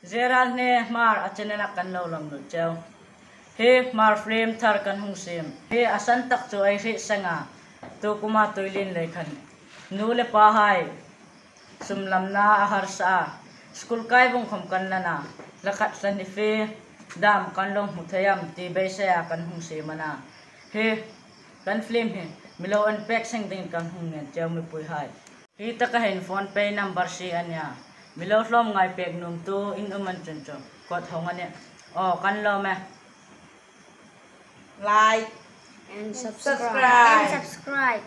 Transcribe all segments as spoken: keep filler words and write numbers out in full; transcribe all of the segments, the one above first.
Zera hne Hmar a channel-a kan lo lawm lut cheu. Hi Hmar film thar kan hung siem. Hi a san tak chu ei hriet seng a. Tu kuma tuilien lei khan. Nu le pahai sum lamna a harsa a. School kai vong khom kan lan a. Hla khat hla hni fee dam kan lo hmu thei am ti beiseia kan hung siem a na. Hi kan film hi mi lo en pek seng dingin kan hung ngen cheu mipuihai. Hi taka hin PhonePe number sie a nih a. Mi lo hlawm ngai pek nuomtu in um an chun chu. Kot hong a nih. Aw, kan lawm e. Like and subscribe. And subscribe.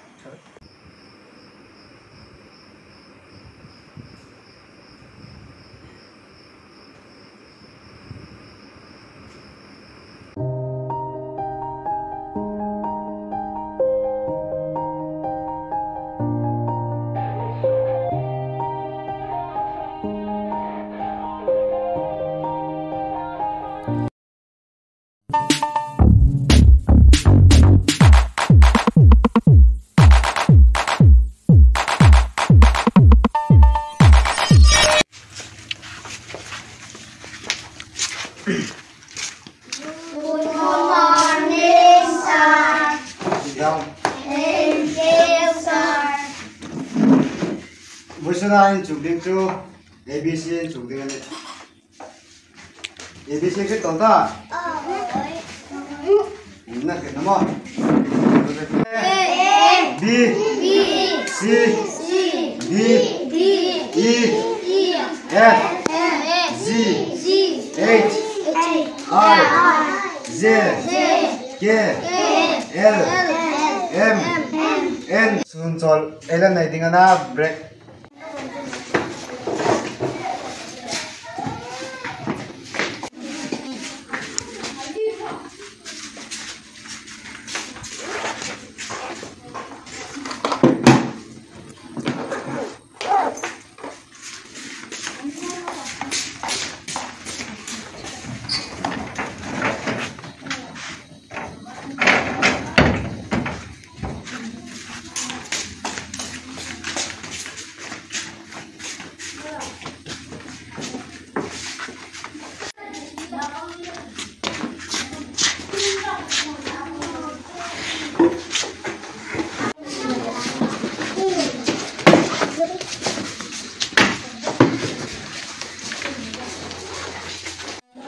Good morning, sir. Sit down. Thank you, sir. Vawisuna inchuk ding chu A B C inchuk ding a nih. A B C hriet tawk ta. Aw. Nang hriet naw maw? A, B, B, C, C, D, D, E, E, F, F, G, G, H, H, I, I, J, J, K, K, L, L, M, M, N. Sun chawl ei la nei ding a na, break.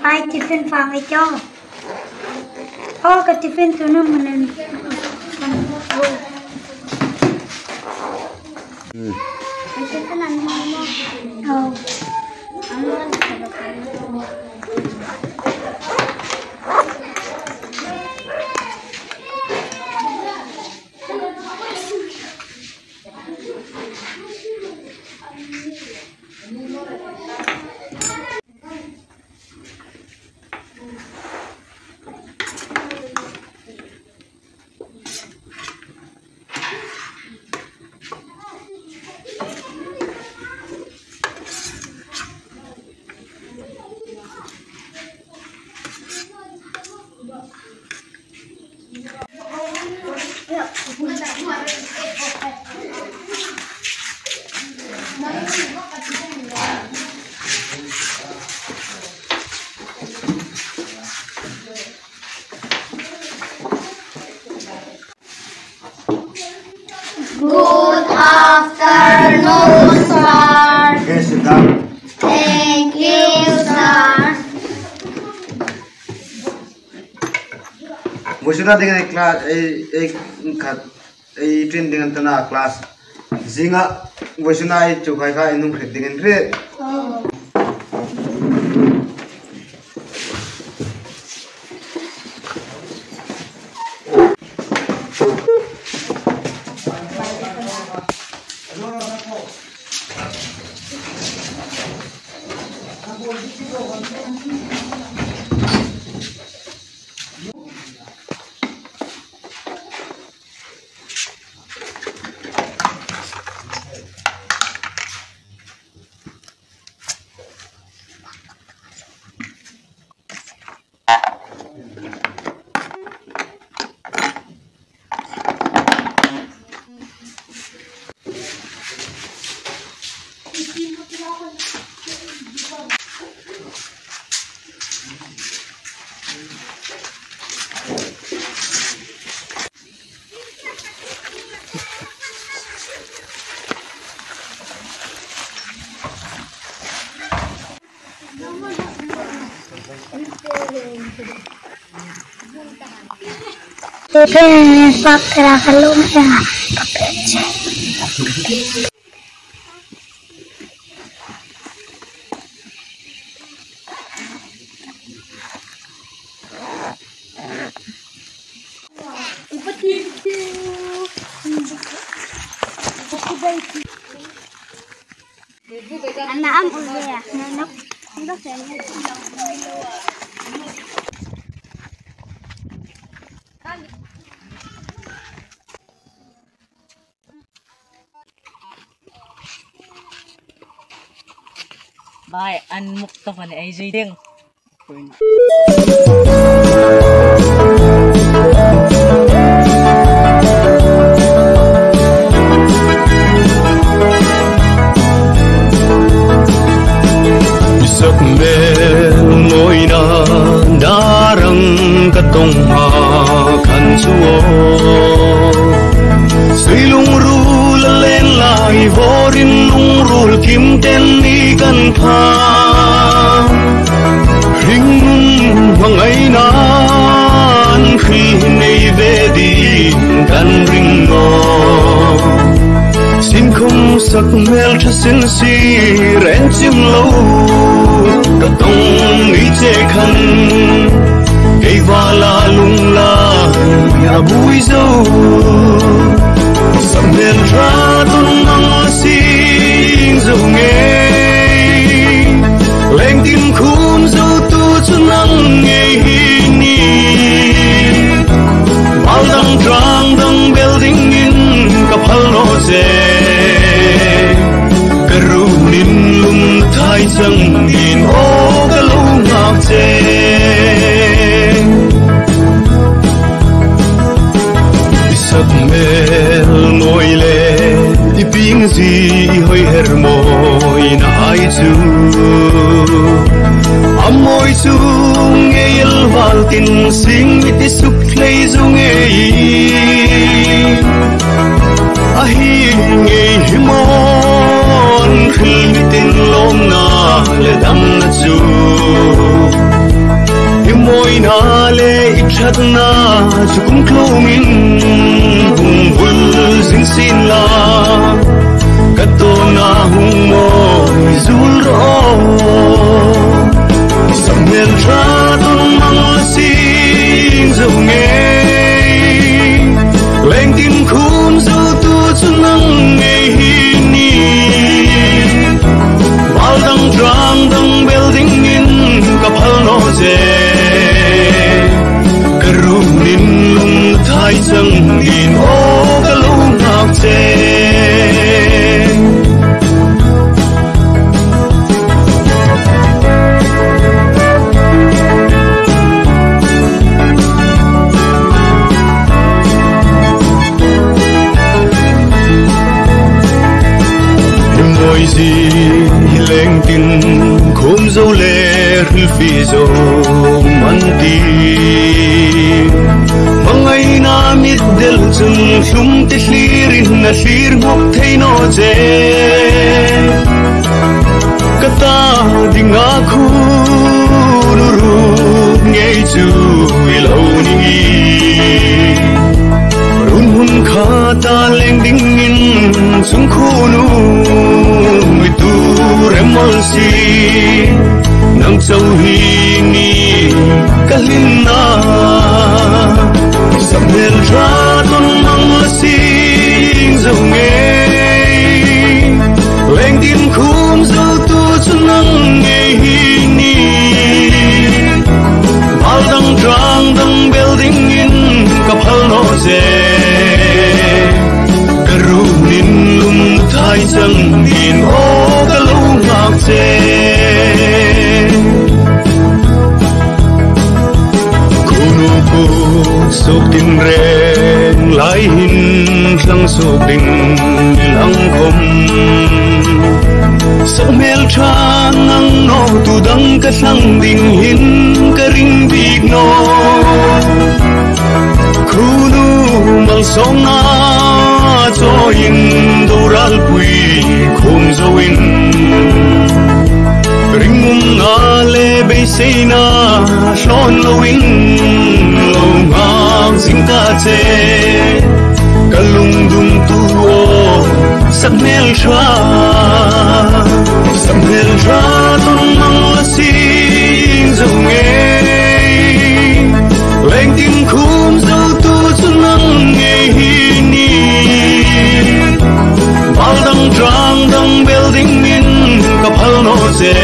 Hai, tiffin fang ei cho. Aw, ka tiffin tu naw mun an. Hmm. Ka tiffin an hmang maw? Aw. Good afternoon, sir. Okay, sit down. Thank you, sir. Vawisuna ding ei class, ei, ei khat, ei train ding an ta na class. Zinga vawisuna ei chu khai kha ei hung hriet ding a nih. Pen pak ra ka lum ya ka pe che. Ana am ul le a, nok, nok sen. Bai, an muk ta fan ei zui ding. Sak mel moina darang ka tong ha kan chu o. Sui lungrul a len lai vorin lungrul kim ten ni kan pha. Hringnun hmangaina an hri nei ve ding kan ring naw. Sinkhum sak hmelṭha sin si ren chim lo ka tong ni che khan. Kei vala lung lai a bui zo. Sak hmelṭha tun mang sing zo ngei. Lengtin khum zo tu chu nang ngei hi ni. Bal dang ṭang dang bel dingin ka phal naw che. Ka runin lum thai chang in aw ka lo ngak che. I sak hmel mawi le i pieng zie i hoi her mawi na hai chu. A mawi chu ngei el val tin sing mit i suk thlei zo ngei. A hi ngei hi maw an hril mitin lawmna le damna chu. I mawina le i ṭhatna chu kum tlumin hung bul zing sien la. Ka tawna hung mawi zuol rawh. Sak hmelṭha tun mang sing zo ngei. Lengtin khum zo tu chu nang ngei hi ni. Bal dang ṭang dang bel dingin ka phal naw che. Ka runin lum thai chang in aw ka lo ngak che. Mawi zie hi lengtin khum zo le hrilfie zo man ti. Hmangaina mit del chun hlum te hlirin a hlir ngawk thei naw che. Ka ta dinga khun ruk ngei chu i lo ni. Run hun kha ta leng dingin chung khun u mi tu rem mol si. Nang chau hi ni ka hlimna. Sak hmelṭha tun mang la sing zo ngei. Lengtin khum zo tu chu nang ngei hi ni. Bal dang ṭang dang bel dingin ka phal naw che. Ka runin lum thai chang in aw ka lo ngak che. Khun u kut suok tin reng lai hin thlang suok ding lang khom. Sak hmelṭha nang naw tu dang ka thlang ding hin ka ring bik naw. Khun u malsawmna chawiin do ralpui khum zoin. Ringumna le beiseina hlo Lo in lo ngang zing ta che, ka lungdung tu aw, sak hmel ṭha, sak hmel ṭha tawng mang la sing zo ngei. Leng tin khum zo tu chu nang ngei hi ni. Bal dang ṭang dang bel dingin ka phal naw che.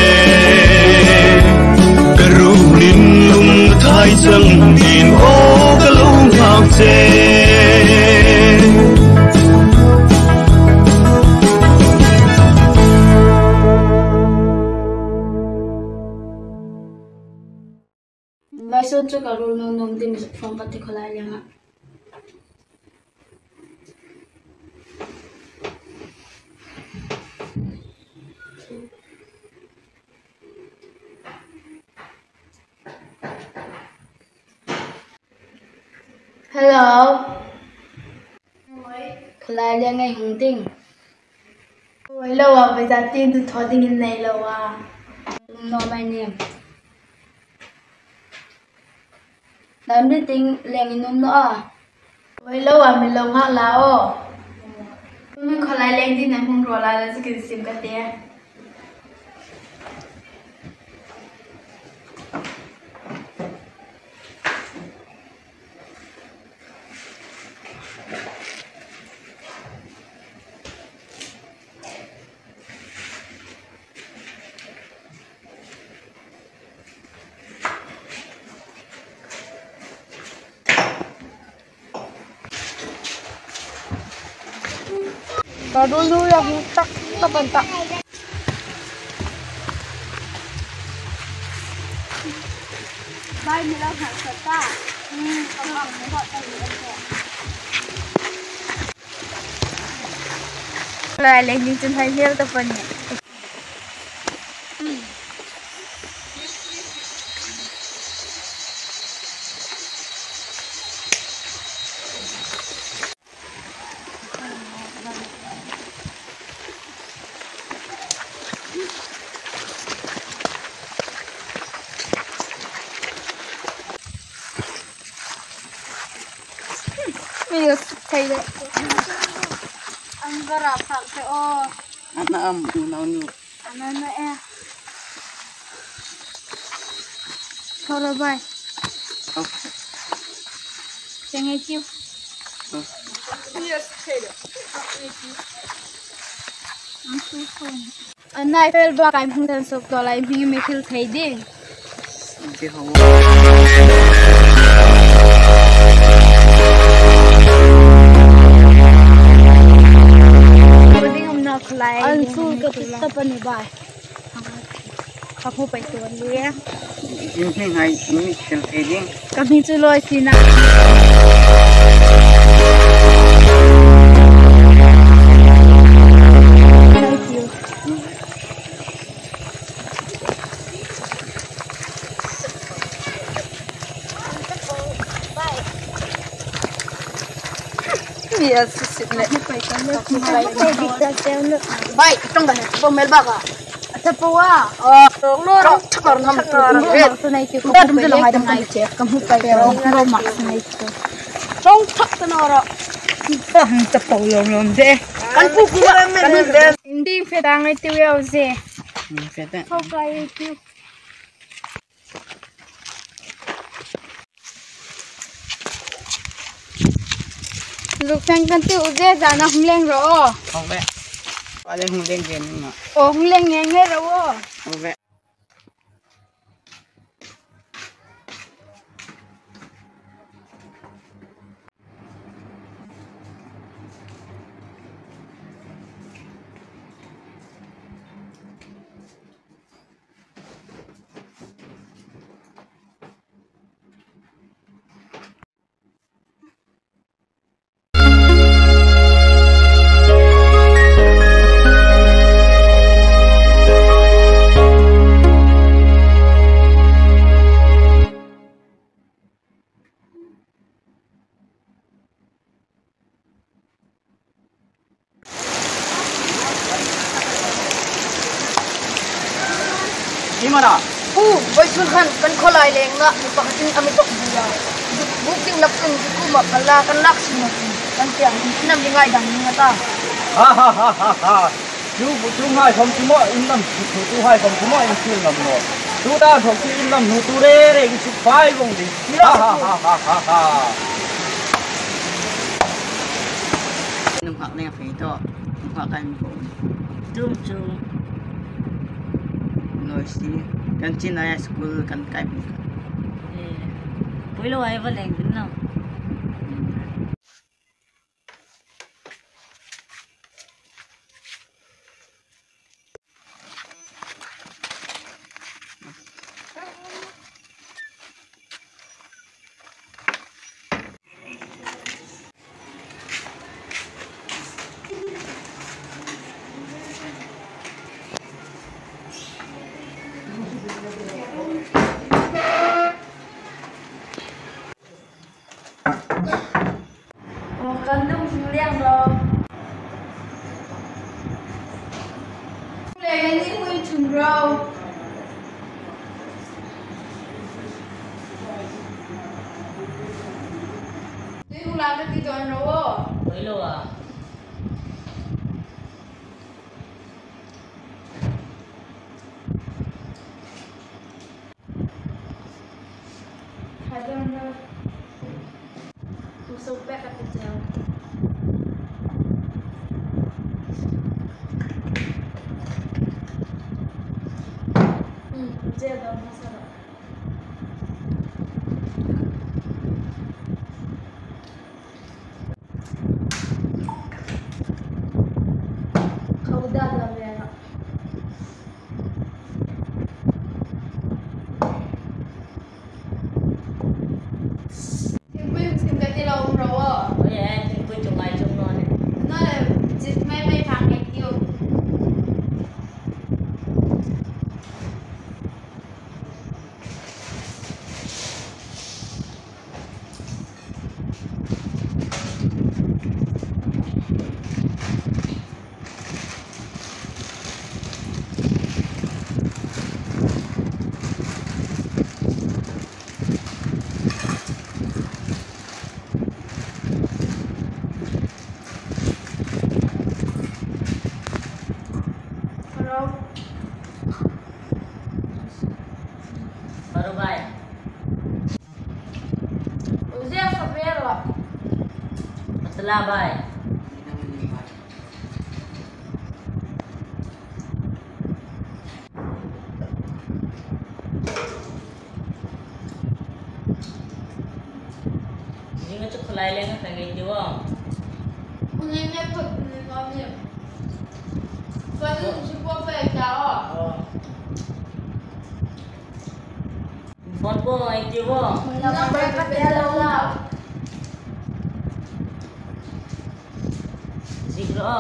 Ka runin lung thai chang din aw ka lo nghak che. Vawisun chu ka ruol nuom ding mi zuk phone ka ti kholai leng a. Hello. Kholai leng ei hung ding. Oi lo a, vawi zat tin tu thaw dingin nei lo a. Um naw mai ni. Dam ri ting leng in um naw a. Oi lo a, mi lo nghak la aw. Min kholai leng dingin hung ruol a, la chu kin sim ka ti. Ka ruol nu ya hung tak tak an ta. Bai mi lo hal sa ta. Hmm, ka hal sa ta. Lai leng ni chun hai hel ta pan ni. Yes, thei le. An va ra phak te o. An am u nau nu. An an e. Thoro bai. Oh. Cheng e chiu. Oh. Yes, thei le. An su su. An nai fel ba kai hming tan sok to lai hming mi thil thei ding. Ti ho. Ding um na khlai. An su ka ti ta pani bai. Ka hmu pei tuan le. In hming hai in mi thil thei ding. Ka hming chu Loisina. Thank you. Yes, sit le. Bai, tong ka he, bo mel ba ka. Ata po wa. Oh, no, no, no, no. Tum da, tum da, lo ngai, tum ngai che. Ka hmu pai ro, ro ma ngai che. Chong thak ta no ro. Ka hmu ta po lo lo de. Kan pu ku ma, kan pu. Indi fe ta ngai ti weu ze. Fe ta. Ho kai ti. Zuk seng kan ti u ze, zana hung leng ro. Hung leng. Wale hung leng gen ni ma. O, hung leng nge nge ro. Hung leng. Hi mara. Pu, vawisun khan kan khawlai lengna mi pakhatin a mi tawk bul a. Buk ding lak chun kuoma kal la kan lak sin naw chun kan tiang in nam li ngai dang ning a ta. Ha, ha, ha, ha, ha. Chu, chu ngai khom chu maw in lam chu, chu, chu hai khom chu maw in thil lam naw. Chu ta thok chu in lam nu tu re re in chu fai vong ding. Ha, ha, ha, ha, ha, ha. Nung hak ne fe to. Nung hak kan ko. Tum chu. Noi si. Kan chin ai school kan kai pi. Eh. Pui lo ai va leng din no. Kan dum sing liang ro. Le ni hui chun ro. Tui hula ka ti don ro. Oi lo a. I don't know. Who's so bad at the job? Hmm, dia dong masala. Khawdada vela. Thingpui sim ka ti lo um ro. Oi, eh, thingpui chu ngai chu naw ni. Naw le, chis mai mai phang ngai tiu. Hello. Hello, bye. Joseph Fabero. Matla bai. Zinga chu khulai lenga ka ngai diwa. Unenge khut ni ka mi. Ka dun chu po pe ta o. Oh. Phone po ai ti vo. Number ka tel lo la. Zero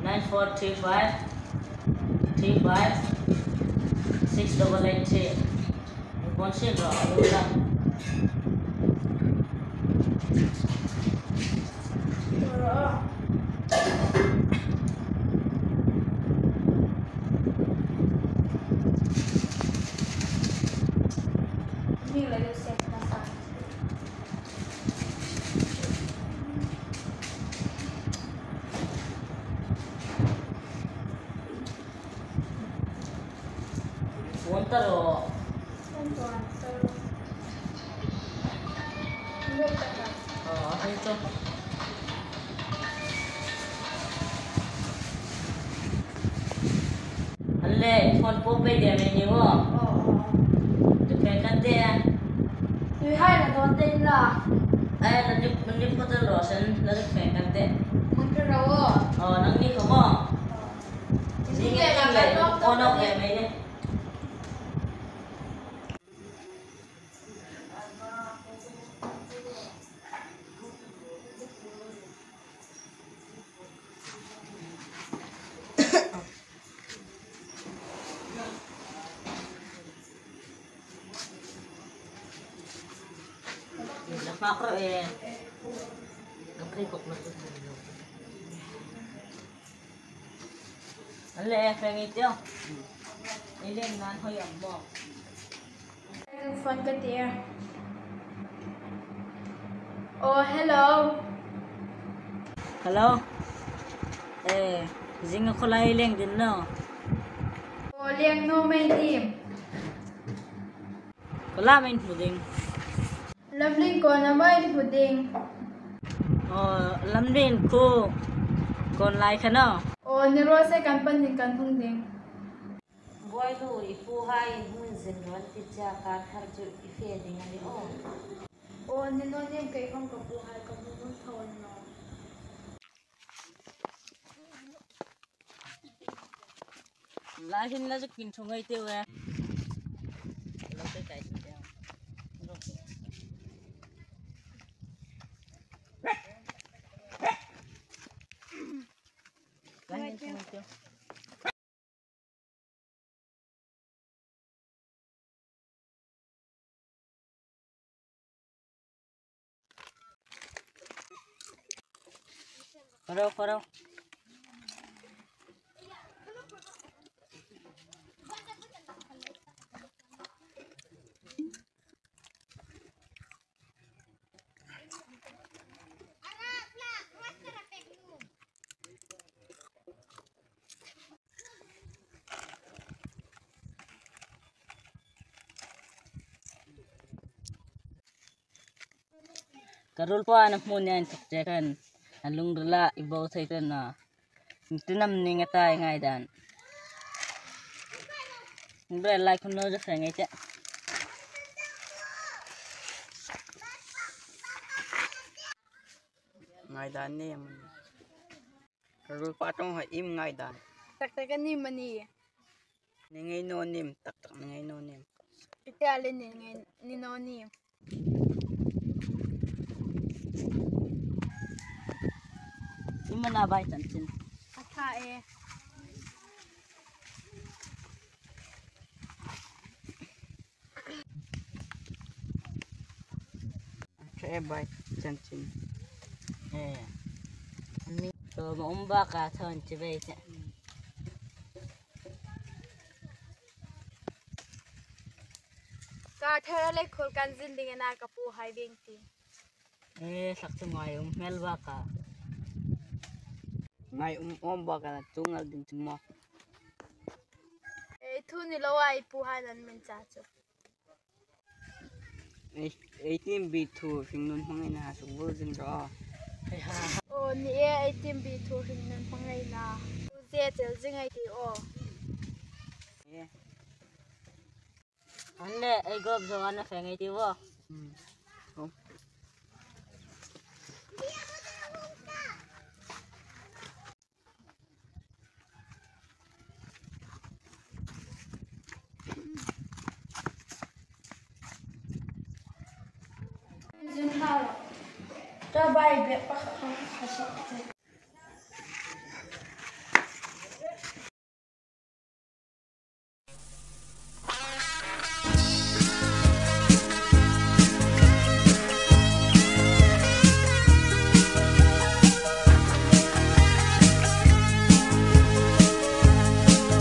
nine four three five three five six double eight three. Phone se ro lo la. Phone ta ro. Phone ta ro. Oh, hei chu. An le, phone po pe de mai ni wo. Oh, oh. Tu pe kan te. Tu hai na don te la. Ai, na ni, na ni po ta ro sen, na tu pe kan te. Mun pe ro wo. Oh, nang ni ko mo. Oh. Ni ke la ka no ko no pe mai ni. An le, e, fe ngi tio. Ei leng nan hoi am maw? Phone ka tia. Oh, hello. Hello. Eh, zing a khawlai leng ding naw? Oh, leng naw mei nim. Khawlai mei hmu ding. Lamlien kawna mei hmu ding. Oh, Lamlien khuo. Kawn lai kha naw? Oh, ni raw se kan pan ding kan hung ding. Buainu, i puhai in hung zin ro an ti che a, kar thar chu i fe ding a nih aw. Aw, ni naw nim, kei khom ka puhai ka hung hung thaw a ni naw. Lai hin la zuk kin thung ei tiu e. Lo te kai ti te. Kan hin thung ei tiu. Kharo, kharo. Ka ruolpa na hmu ni an thok che khan, a lungrila i bo thei te na. Ti nam ni nga tai ngai dan. Bre lai khun lo ja fe ngai che. Ngai dan ni am. Ka ruolpa tong hai im ngai dan. Tak tak ni mani. Ni ngai naw nim, tak tak ni ngai naw nim. Ite ale ni ngai ni naw nim. Ima na bai chanchin. A tha e. Che bai chanchin. Eh. Mi to ma um ba ka thon chi bai che. Ka thara le khol kan zin ding na ka puhai beng ti. Eh, sak chu ngai um hmel ba ka. Ngai um um ba ka na tu ngal ding chu mo. Eh, thu ni lo ai puhai nan min cha chu. Ei, ei tim bi thu hringnun hmangaina suk bul zing ro. Ei ha. O ni e, ei tim bi thu hringnun hmangaina. Tu ze chel zing ai ti o. E. An le, ei gop zo an a fe ngai ti o. Hmm. O.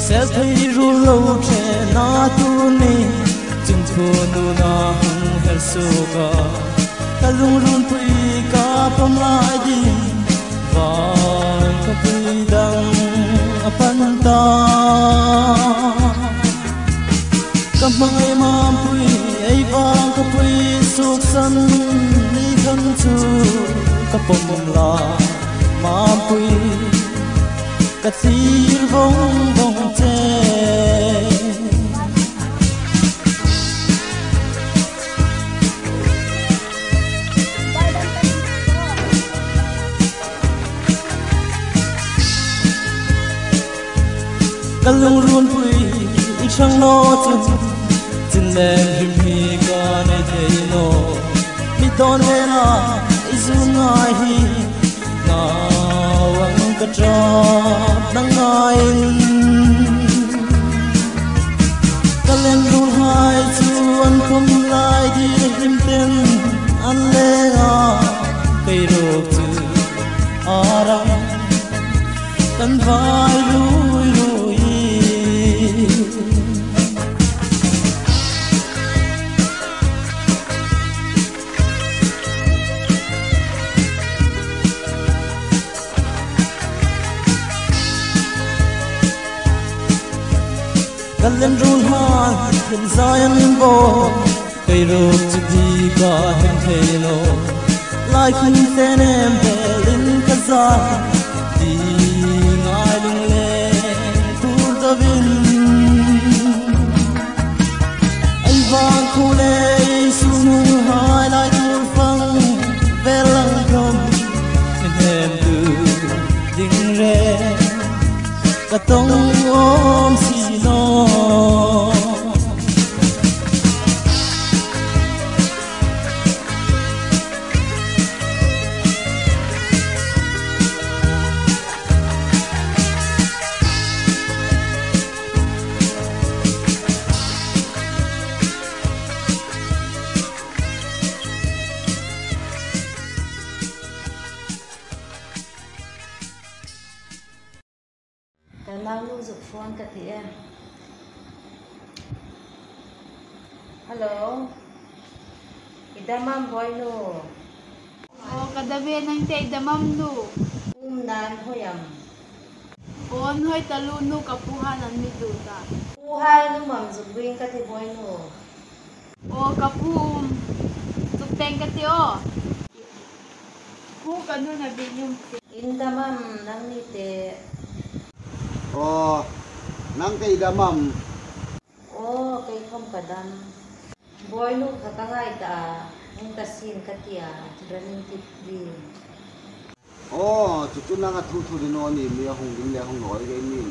Sel thei ruol lo ṭhena tu ni, chun thu nuna hung her suok a. Ka lungril pui ka pawm lai ding, vang ka pui dang a pan ta. Ka hmangai Mampui, ei vang ka pui suoksan ni khan chu ka pawm lai Mampui, ka thlir vong vong che. Ka lungril pui i ṭhang naw chun, chin lem hrim hi ka nei thei naw. Mi dawn vela i zun ngai hi, nau ang ka ṭap dang ngaiin. Ka lem ruolhai chu an pawm lai ding hrim ten an leng a, kei ruok chu a rang kan vai lui lui. Len rul han, len Zion bo, kei ruok chu bik a hang thei lo. Lai khun te nem belin ka za, ti ngai lung le tur dovin. Ei vang khu le ei sunu hai lai tur fang, vel lang dom, nem tu ding re. Ka tong om si naw. Ka naunu zuk phone ka ti e. Hello. I dam am, Boinu? Aw, ka dam e, nang chau i dam am nu? Umna an hoi am? Aw, an hoi taluo nu, ka puhai an mi tu ta. Puhai an um am zuk ring ka ti, Boinu. Aw, ka pu um. Zuk peng ka ti aw. Pu, ka nu na bi um. I dam am nangni te? Aw, nang chau i dam am? Aw, kei khom ka dam. Boinu kha ka ngai ta a, hung ka sin ka ti a, chu ran in ti ding. Aw, chu chu nang a thu thu ding naw ni, mi a hung ding le hung naw ding ni.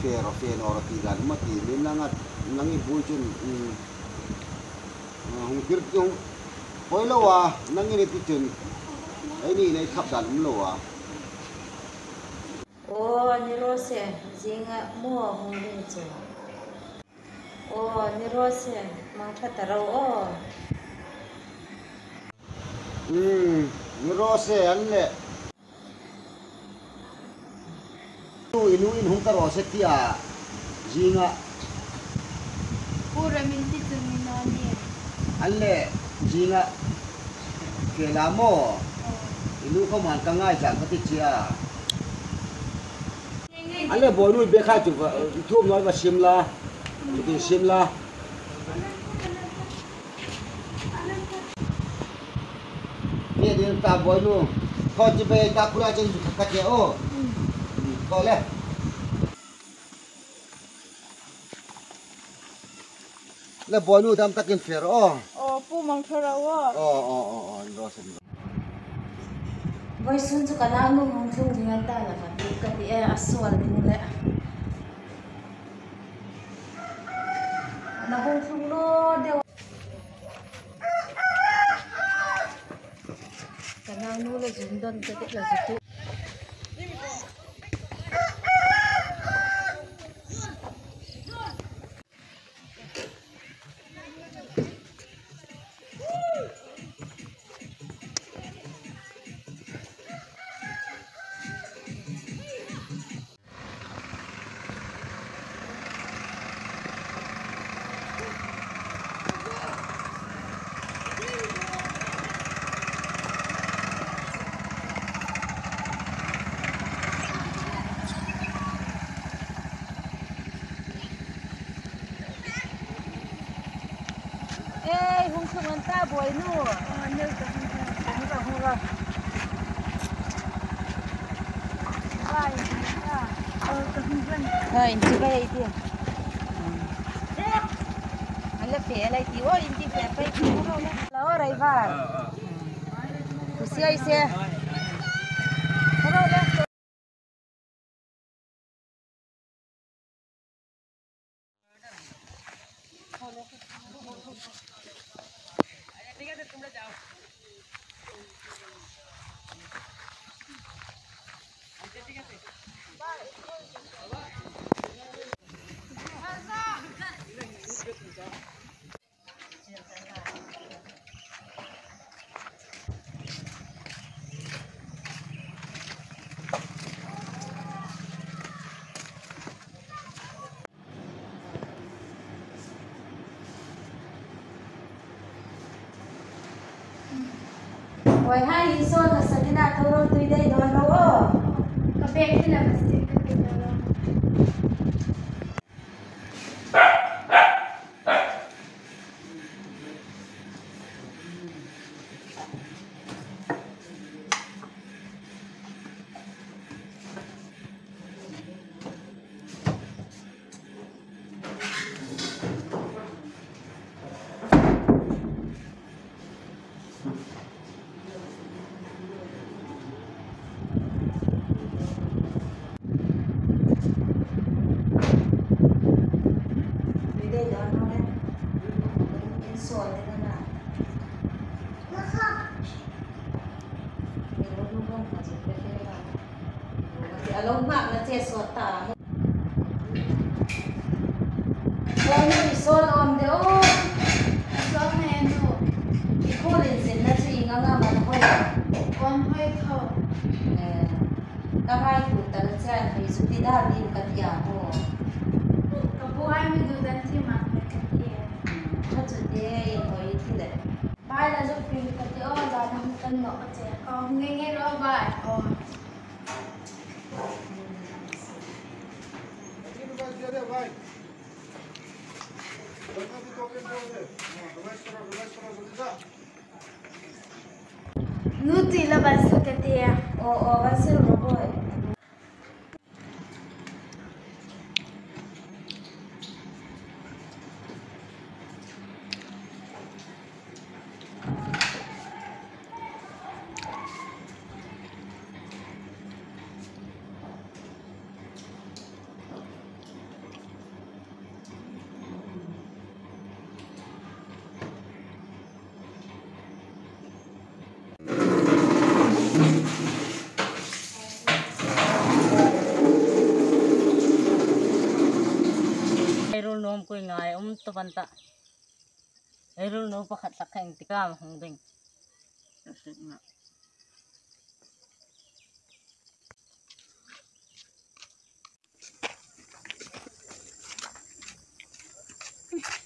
Fe ro, fe naw ro ti dan ma ti ni, nang a, nang i bul chun, um, a, hung tir ti hung. Hoi lo a, nang i ni ti chun. Ei ni nei khap dan um lo a. Aw, ni raw se, zinga maw hung ding chu. Aw, ni raw se, mangṭha ta ro aw. Hmm, ni raw se an le. Tu i nu in hung ta raw se ti a, zinga. Pu, ram in ti chun ni naw ni. An le, zinga. Ke la maw. Aw. I nu khom an ka ngai chang ka ti che a. An le, Boinu, i bag hai chu va, i thuomhnaw va sim la. Chu tin sim la. Ni ding ta, Boinu. Khaw chi be ta kula chen chu ka che o. Khaw le. Le, Boinu, dam takin fe ro. Aw, Pu, mangṭha ro aw. Aw, aw, aw, aw, ro sen. Vawisun chu ka naunu hung tlung ding an ta la ka ti, ka ti e, a sual ding le. Na hung tlung lo deu. Ka naunu le zun don ka ti la zu tu. Ei, hung tlung an ta, Boinu. Hung ra, hung ra. Hai, in ti bai ti. An le fe lai ti, o, in ti fe pai ti, hung ra le. La o, rai var. Kusi ai se. Hung ra le. Oi, hai, i saw na sa ding a, tho ro, tui dei dawn ro o. Ka bag hi la plastic ka pe ta lo. A lo nghakna che sawt ta. Sawt ni sawt awm de aw. Sawt ni nu. I khuol inzinna chu ieng ang am a hoi? Awm hoi tho. Eh, ka hai kut ta la che an hoi chu ti dar ni ka ti a aw. Ka bu hai mi du dan ti ma ka ti. Kha chu te in hoi ti le. Bai la zuk pil ka ti aw, zan hung kan nawh ka che. Ka hung nge nge ro bai. Aw. Nu ti la ban sa ka ti a. Aw, aw, ban sa ro boi. Ei ruol nuom kui ngai um tu pan ta. Ei ruol nuom pakhat hlak heng ti ka hung ding.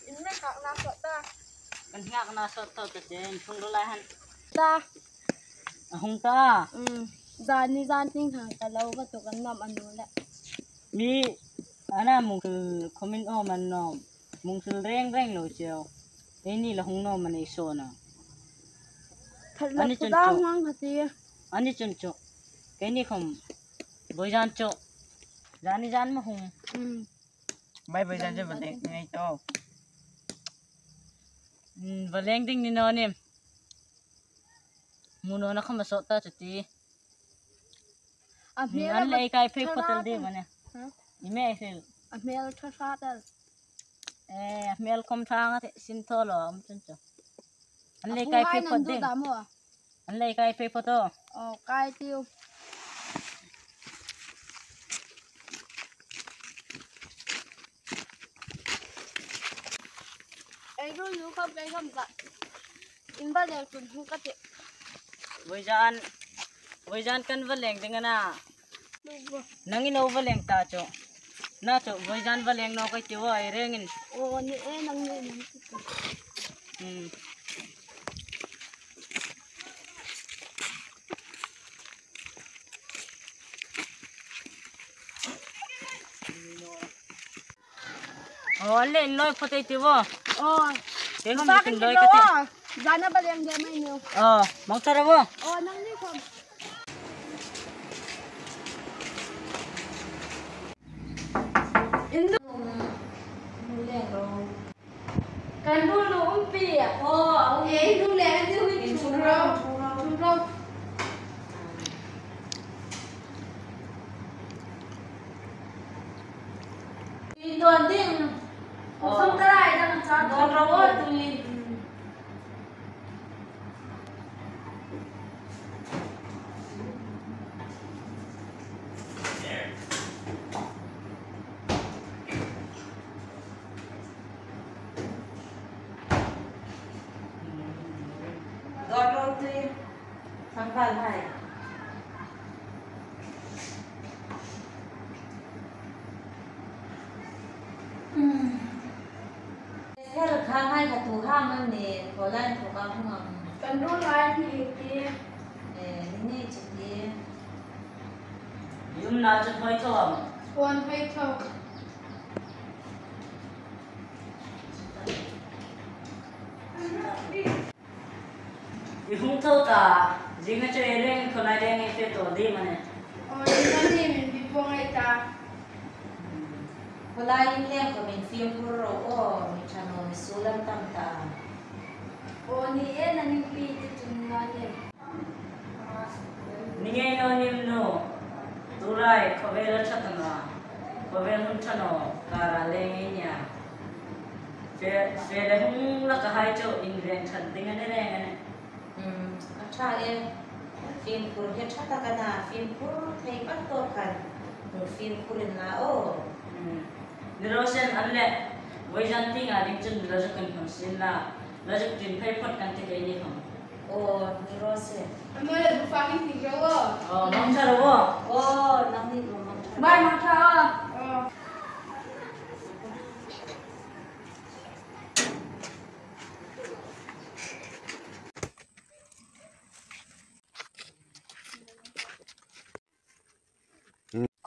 In me khak na sawt ta. Kan hiak na sawt ta ta chen, hung ro lai han. Ta. A hung ta. Um, zan ni zan ting hang ka lo ka tu kan nam anu le. Mi ana mung comment o man nom. Mung sul reng reng lo cheu. Ei ni la hung nom a nei sawn a. Thar la ani chun chu. Hmang hati. Ani chun chu. Keini khom. Boizan chu. Zani zan ma hung. Mm. Bai boizan chu va leng ngai to. Mm, va leng ding ni naw ni. Mu naw na khom a sawt ta chu ti. A hmel a lei kai phei photel di mane. Ha? I me hil. A hmel tha tha tal. Eh, a hmel khom thang a te sin tho lo um chun chu. An lei kai phei phot ding. An lei kai phei phot o. Oh, kai tiu. Ei ruol nuom khom kai khom ta. In va leng tun hung ka ti. Voizan, voizan kan va leng ding a na. Nangin o va leng ta chu. Na chu, voizan va leng naw ka ti wa, ei rengin. O, ni e, nang ni, nang ni. Hmm. Aw, an le in loi phot ei ti wa. Aw. Te hom sa ni kan loi lo ka ti. Zana ba leng de mai ni. Aw, mang ta ra wa. Aw, nang ni khom. Indu. Kan bu lu um pi. Aw, um. E, indu le, indu in chun ro. Chun ro. Indu ding. Aw. Song tarai dang cha. Don ro o tui. Don ro tui. Sangkal hai. Hmm. Her kha hai kha tu ha man ni, ko lai ko ka hung am. Kan ro lai ni ti. Eh, ni ni chi ti. Yum na chu hoi tho am. Hoi tho. I hung tho ta, zing a chu ei reng, khonai reng ei fe to di mane. O, ni mane min bi po ngai ta. Lai in leng khawmin fimkhur ro aw, mi ṭha naw mi suol an tam ta. Aw ni e, nangin pi ti chun ngai e. Ni ngei naw nim nu, tulai khawvel a ṭha ta naw, khawvel hun ṭha naw, kara le ngei nia. Fe, fe le hung laka hai chu inveng ṭhat ding a ni reng a nih. Hmm, a ṭha e. Fimkhur hi ṭha tak a na, fimkhur thei pat tawk khan. Hung fimkhur inla aw. Hmm. Ni raw se, an leh. Vawizan tienga ding chun la zuk kan hmang sien la. La zuk ṭin phei phawt kan ti kei ni khawm. Aw, ni raw se. An leh bu fa hin ti ro aw. Aw, hmang ṭha ro aw. Aw, nangni bu hmang ṭha. Bai hmang ṭha aw. Aw.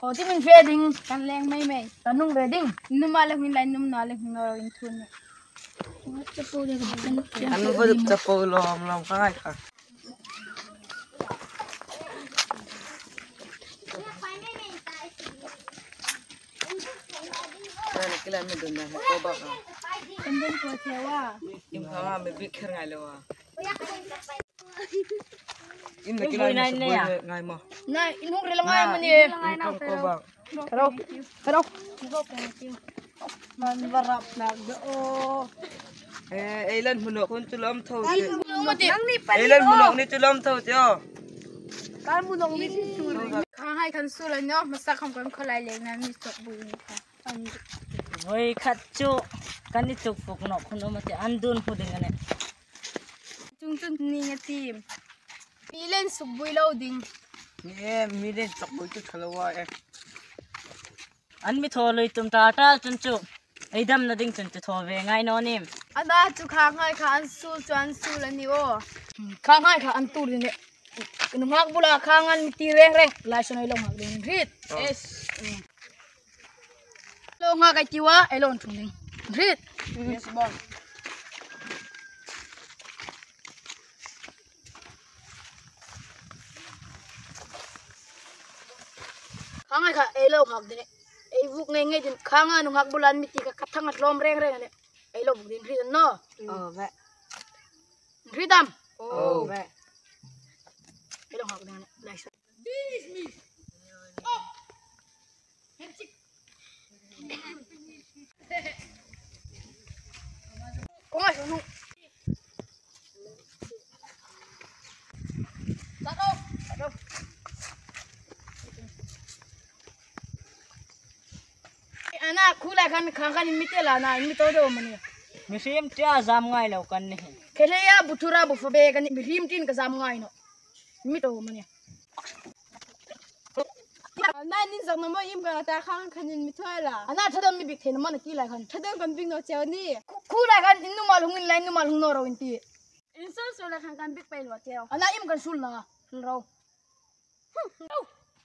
Khawtimin fe ding, kan leng mei mei. Kan hung fe ding. Nuhmei le hung inlai, nuhmei le hung inthun. Kan va duk chapo lawm lawm kha ngai kha. Kan dun ko chewa. Im hma mi bik kher ngai lo a. Im na kila na ngai ma. Na, in hung rila ngai ma ni. Hello. Hello. Man varap na do. Eh, eilan hmu nawk hun chu lawm tho. Eilan hmu nawk ni chu lawm tho tio. Kan hmu nawk ni chu. Khanghai khan suol a ni, hmasa khawm kan khawlai leng na mi sawk bui ni kha. Voi khat chu kan ni chuk puk nawk hun um a ti, an dun hmu ding a nih. Chung chun ni nga tim. Mi len suk bui lo ding. Mi e, mi len suk bui chu ṭha lo a e. An mi thaw lui tum ta ta chun chu. Ei damna ding chun chu thaw ve ngai naw nim. Ana chu khanghai kha an suol chu an suol a ni aw. Khanghai kha an tuor ni. Nunghak bula khanghai an mi ti reng reng. Lai sawn ei lo nghak ding hrit. Yes. Lo nghak ei ti a, ei lo thung ding. Hrit. Yes, boss. Khanghai kha ei lo nghak ding. Ei vuk ngei ngei ding. Khanghai nunghak bula an mi ti kha, kha thang a tlawm reng reng a nih. Ei lo vuk ding hrit an naw. Aw, ve. Hrit am? Aw, ve. Ei lo nghak ding a nih. Lai sawn. Ana, khulai khan khang khan mi te la na, mi to do mani. Mi sim tia zam ngai lo kan ni. Khele ya buthura bu fa be kan mi rim tin ka zam ngai naw. Mi to mani. Ana, nin zak na mo im ka ta khang khan in mi thoi la. Ana, thadam mi bik thei na mo na ki lai khan. Thadam kan bik naw cheu ni. Khu, khulai khan in numal hung inlai, numal hung naw ro in ti. In suol suol lai khan kan bik pei lo cheu. Ana, im kan suol na. Hung ro. Hung ro.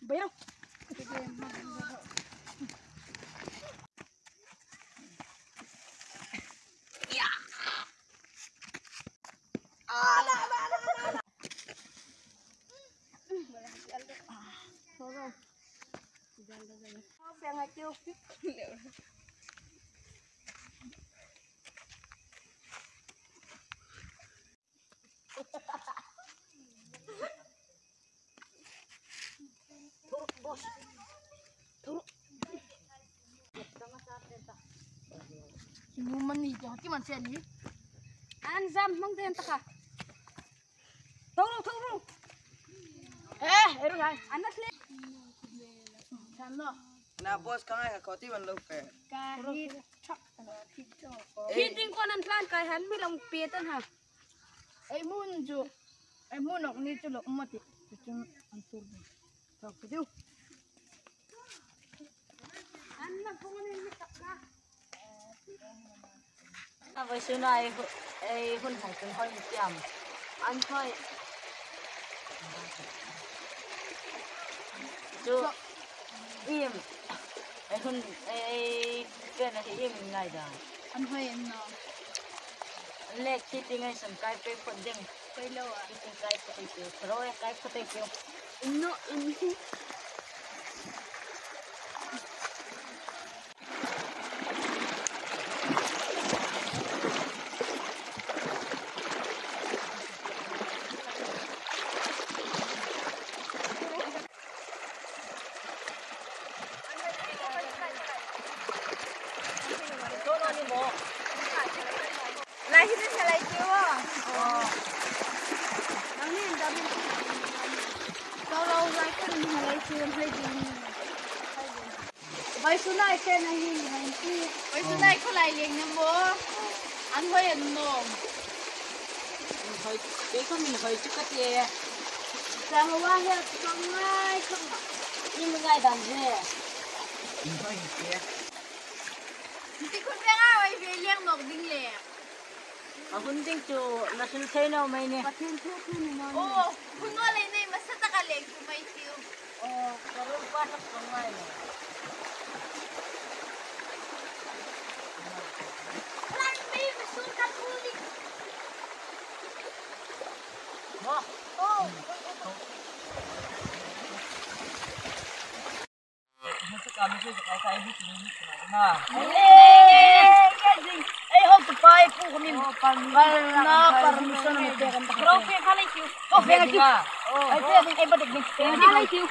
Bei ro. Numan ni to ti man se ni. An zam hmang den ta kha. Thoro, thoro. Eh, eru hai. An na sle. Kan lo. Na boss ka ngai ka koti man lo pe. Ka hi thak ta lo, thak ta lo. Hi ting kon an tlan kai han mi long pe tan ha. Ei hmun chu, ei hmun ok ni chu lok mati. Chu chun an tur ni. Thok chu. An na phong ni mi tak na. A voi su na ei hu-, ei hun hong chun hoi ni tiam. An hoi. Chu. Im. Ei hun, ei, ei, ken a hi im ngai da. An hoi em no. An le khi ti ngai san kai pe phot ding. Kai lo a. Khi ti kai phot ei pe. Ro e kai phot ei pe. No, an hi. Ai, keu a. Nangni dam in. Tau lau lai kan ni lai siam hai ding. Vawisun ai se na hi ni hai ti. Vawisun ai kha lai leng na maw. An hoi an nawm. Hoi, kei kha min hoi chu ka ti. Sang wa he kong ngai kong. Ni mi ngai dan he. Min hoi hi ti. Ti khun ve nga oi ve leng nawk ding le. A hun ding chu la hril thei naw mai ni. Pathian thu thu ni naw ni. Aw, hun naw lei nei hmasa taka leng chu mai tiu. Aw, ka ruolpa tak kong ngai naw. Lan mi mi sun kan pu ni. Mo. Aw. Ei, hau tu pai pu ko min. Bal na permission mi te kan ta. Ro fe kha lai kiu. Ko fe kha kiu. Ai fe, ai ba dek dek. Fe kha lai kiu.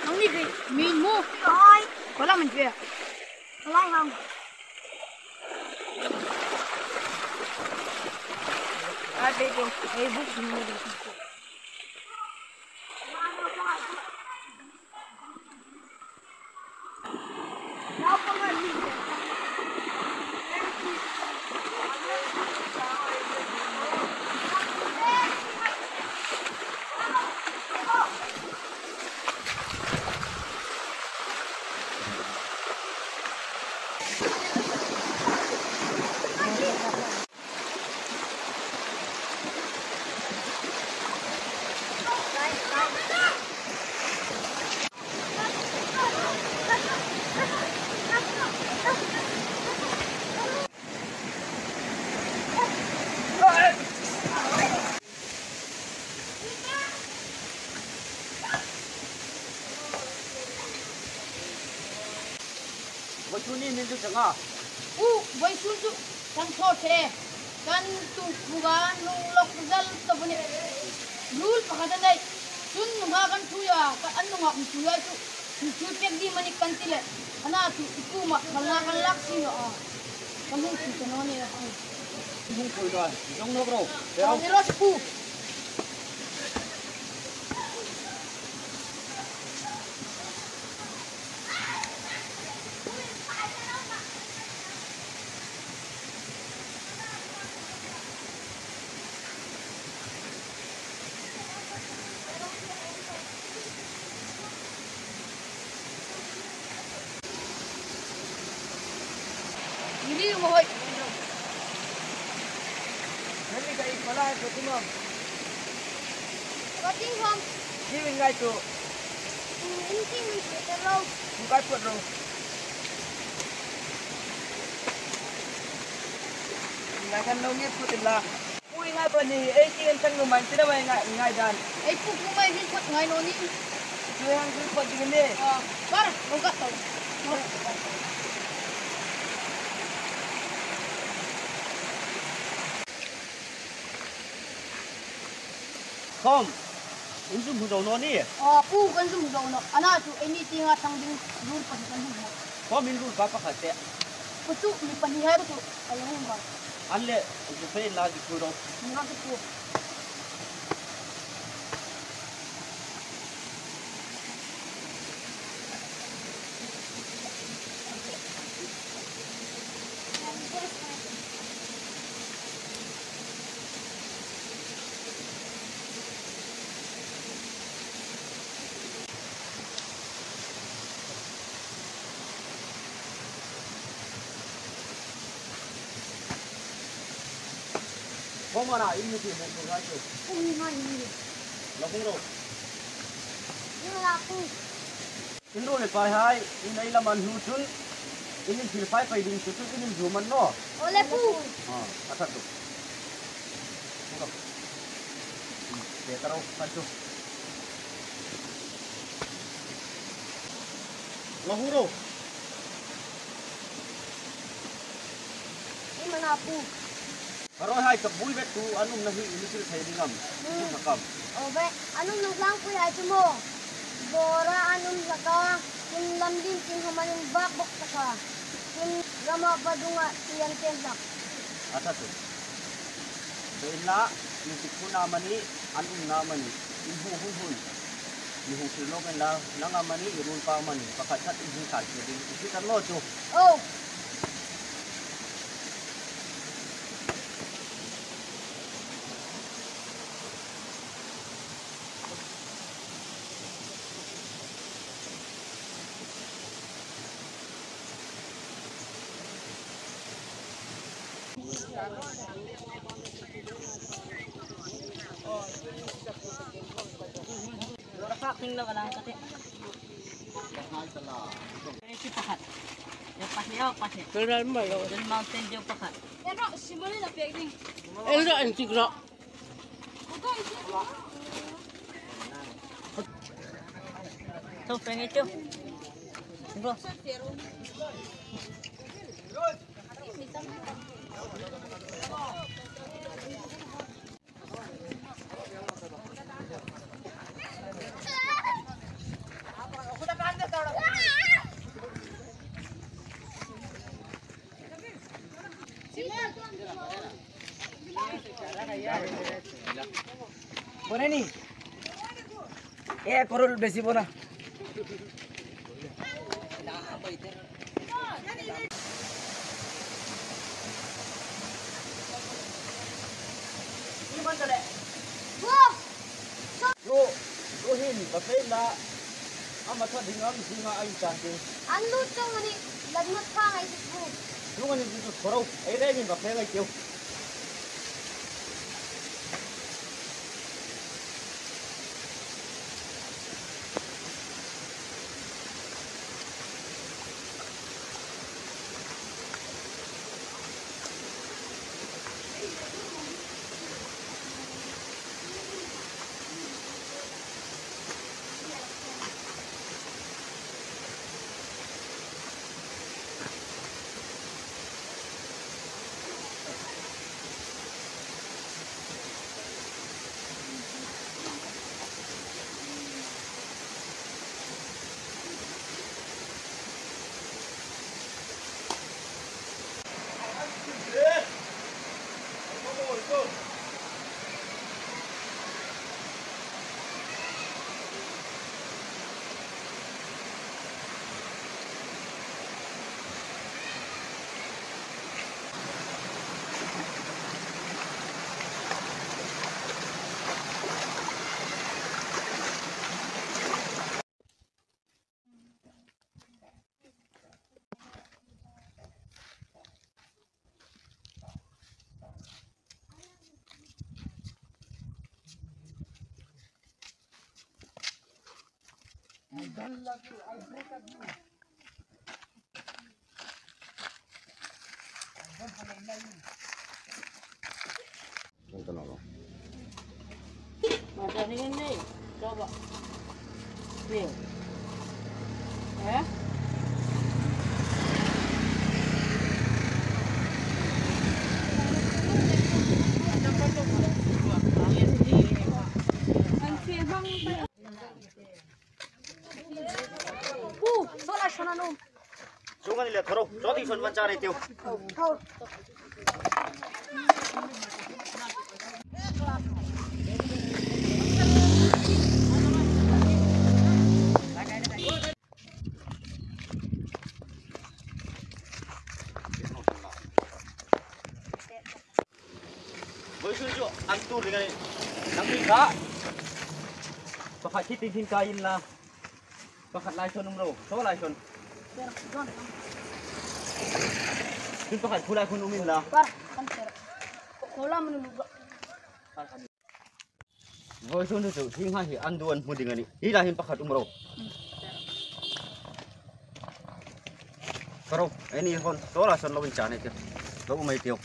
Nangni kei min mu. Ai. Ko la min fe. Ko la hang. Ai, be ko. Ai, bu ni mo de. Vawisun ni min chu chang a. U, vawisun chu chang thaw che. Kan tu khuga nung lok zal ta bu ni. Lul pakhat a nei. Chun nunga kan thuia, ka an nunga kan thuia chu. Chu chu pek di mani kan ti le. Ana chu i kuma khalna kan lak si lo a. Kan hung chu kan ni a. Hung chu lo. Jong nok ro. Ni ro chu. Ini mo hoi. Nanni ka i pala ko tuma. Ka ting hom. Ki win ngai tu. In ting win tu ta lo. Ngai kan lo nge pu tin la. Ui ngai pani, ei ti en tang nu man ti na mai ngai, ngai dan. Ei pu pu mai hin phot ngai naw ni. Tu hang pu phot ding ni. Ah, bar, lo ka to. Khawm, in zum hmu zo naw ni. Ah, pu kan zum zo naw. Ana chu ei ni ti nga thang ding rul pa kan hmu. Khawm in rul pa pakhat te. Pu chu mi pani hai pu chu. An le, an chu fe la ki pu ro. Nga ki pu. Khawm ana in mi ti hmu tur ngai chu. Ui ngai ni. Lo hung ro. Ni la pu. In ruol le pai hai, in ei lam an hnu chun. In in thil fai fai ding chu chu in in zu man naw. Ole pu. Ah, a that chu. Hung ro. Te ta ro, kan chu. Lo hung ro. I mana pu. Rawihai, ka buoi ve tu, an umna hi i mi hril thei ding am? Hmm. Hril hlak am? Aw ve, an umna hlangpuihai chu maw, bawra an um hlak a, tin lam lien tin hawm an invak bawk hlak a, tin rama vadunga ti an chen hlak. A ṭha chu. Ve inla, inthawk huna amanih, an umna amanih, in hung hun hun. Mi hung hril nawk inla, nang amanih, i ruolpa amanih, pakhat khat in hung thlak ding. I hriet ta naw chu. Aw. Pakhat. Pakhat. Pakhat. Mountain Dew pakhat. Elro, an tik ro. Tho, peng e, tho. Go. Bone ni. E, korol besi bona. Ro, ro hin, va fe la. Ama tha ding am, ding a, ai chan ding. An lut chau a nih, lat mat pha ngai dik bu. Chu ngai dik bu, tho ro, ei rengin va fe ngai tiu. Pu, sola shona no. Chunga ni le thoro, choti son man chare tiu. Vawisun chu an tur ding a nih. Nangni kha pakhat hi tin hin kai inla. Pakhat lai sawn um ro. Saw lai sawn. Chun pakhat khu lai khun um inla. Vawisun chu hieng hai hi an du an hmu ding a nih. Hi lai hin pakhat um ro. Ka ro, ei ni hon, saw lai sawn lo in chan ei tiu. Lo um ei tiu.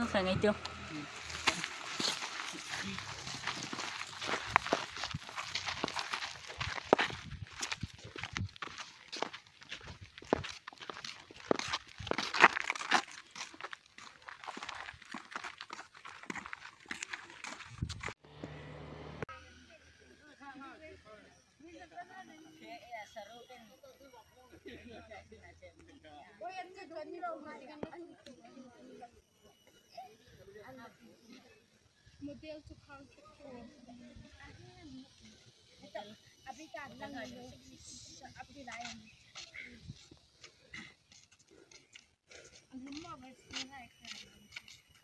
Fe ngai tiu. Model chu khang chu. Abi ka lang lo. Abi lai. An lum ma ba si lai ka.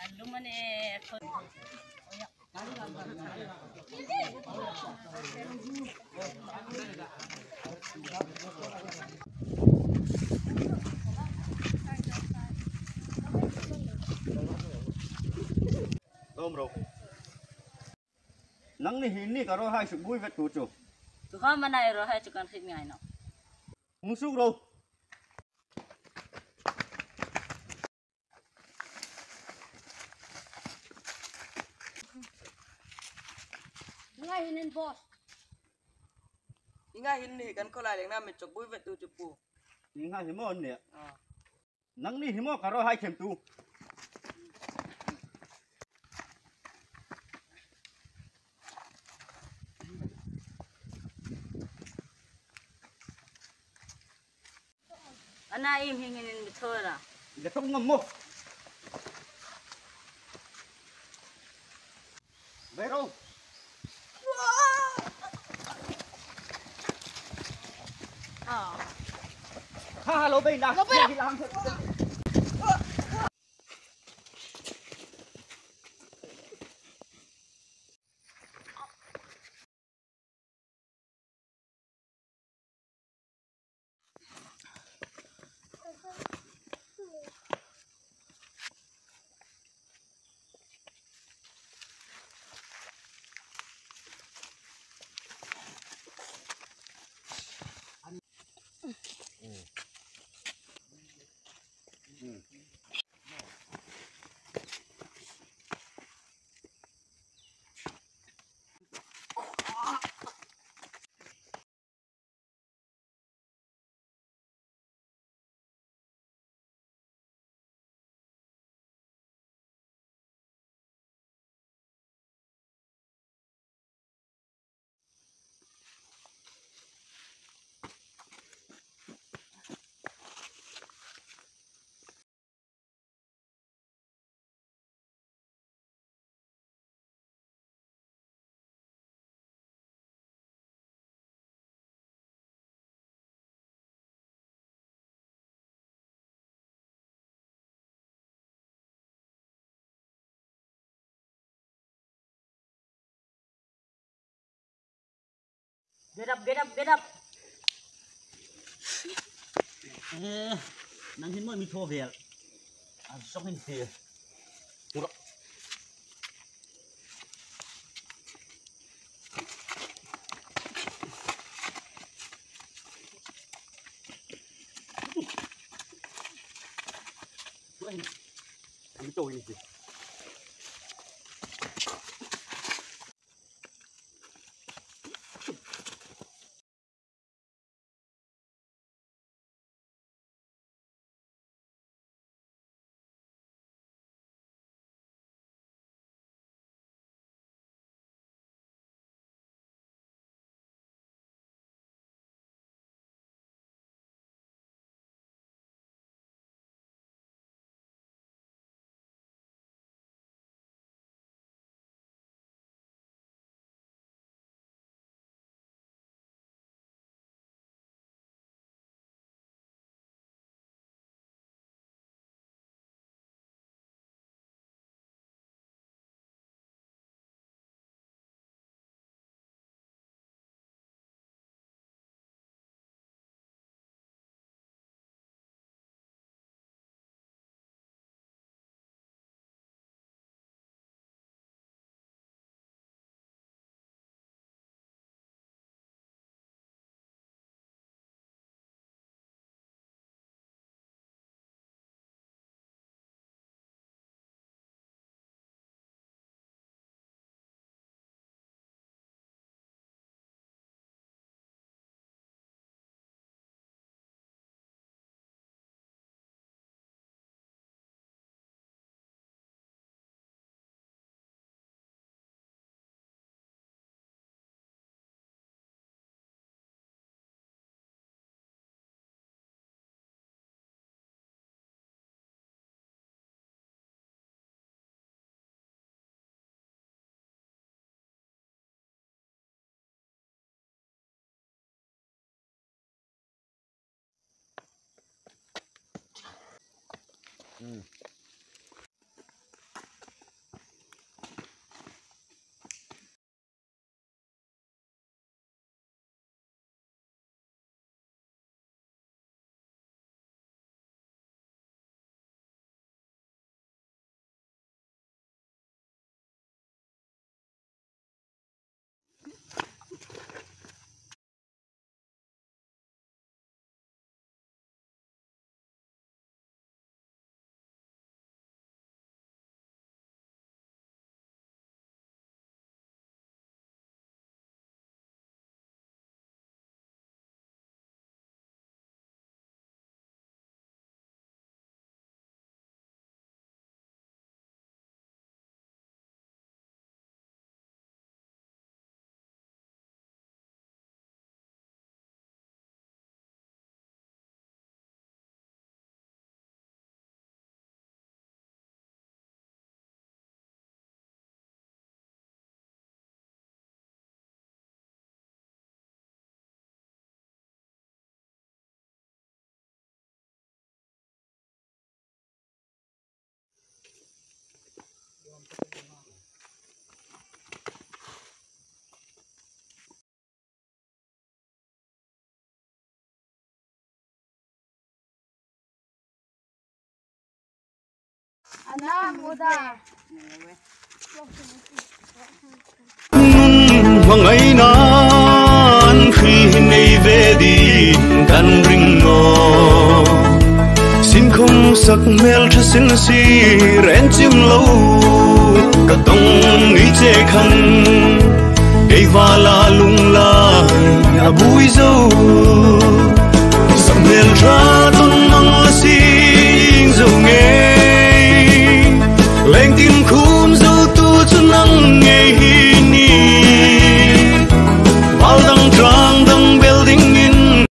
An lum ma ne ko. Lawm ro. Nangni hin ni ka rawhai suk bui vet tu chu. Tu kha mana i rawhai chu kan hriet ngai naw. Hung suk ro. Ngai hin in boss. Ngai hin ni kan kholai leng na mi chok bui vet tu chu pu. Ngai hi mo ni. Ah. Nangni hi mo ka rawhai khem tu. Ana im hing hing in mi thawra. Le tok ngam mo. Bai ro. Ah. Ha, ha, lo bai na. Lo bai na. Get up, get up, get up. Eh, nang hin mo mi thaw vel. A song hin ti. Ura. Ura hin. Mi thaw hin ti. Ana muda. Nun hmangaina an hril hi nei ve dingin kan ring nawh. Sinkhawm sak hmel ṭha sin sir en chim lo ka tawng ni che khan. Kei vala lunglai a bu